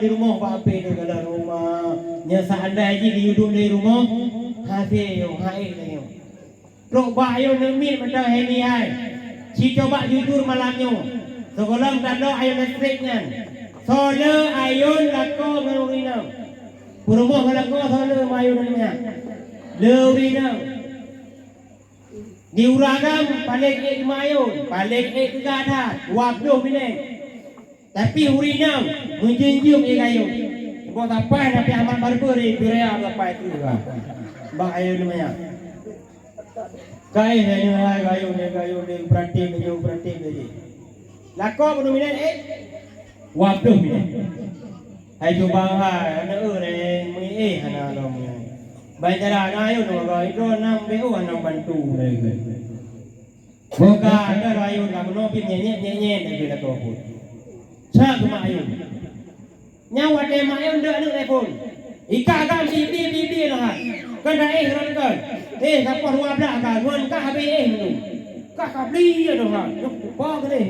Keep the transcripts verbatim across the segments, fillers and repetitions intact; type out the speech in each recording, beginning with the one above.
Di rumoh bak api di dalam rumah. Nya seandai jih geuyue duek di rumoh, hase yo, hai lé yo. Trok bak ayôn neumiet mantong hai ni hai. Ci coba jujur malam nyoe. Sigohlom tandok ayôn listrik nyan. Soe le ayôn lakoe ngon ureueng inong? Peurumoh ngon lakoe soe le ma ayôn nyan? Le ureueng inong. Di ureueng agam paléng ék ma ayôn, paléng ék teuga that, dua ploh minèt. Tapi ureueng inong meujeuem-jeuem ék gayôn. Boh sapai na pih Ahmad Barber di Peureulèe sapai tu ha. Bak ayôn nyan. Kai hai nyoe hai gayôn, hai gayôn, hai peuratém, hai peuratém tadi. Lakoe peunoh minèt ék? Dua ploh minèt. Hai cuba hai, aneuk eu lé, meuéh hana lom nyan. Ban cara na ayôn wagai droe nam B O hana bantu lé. Boka ada ayôn ka meunoe pih nyenyet-nyenyet lagèe lakoe phôn. Sa keu mak ayôn. Nyan watèe mak ayôn deuek aneuk lé phôn. Ika gam bibi-bibi noh ha. Kan dah éh rot kan. Éh sapoh dua blah ka ngon ka habéh éh meunung. Ka ka bli ya noh ha. Nyoe kupa geudeh.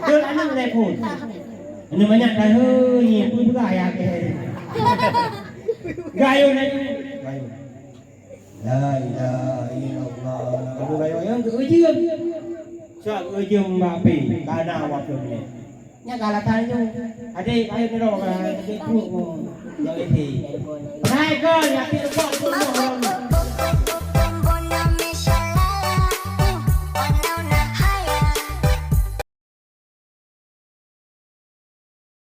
Deuek aneuk lé phôn. Aneuk manyak dah heuh nyi peue peugah ya kèe. Gayôn laju. Gayôn. La ilaha illallah. Kamu gayung-gayung keu ujeuen. Sok ujeuen bak api, kana waktu ni. Nya galatan nyoe. Adék, ayo nyoe ka adék pun. Jangan isi. Hai kon, ya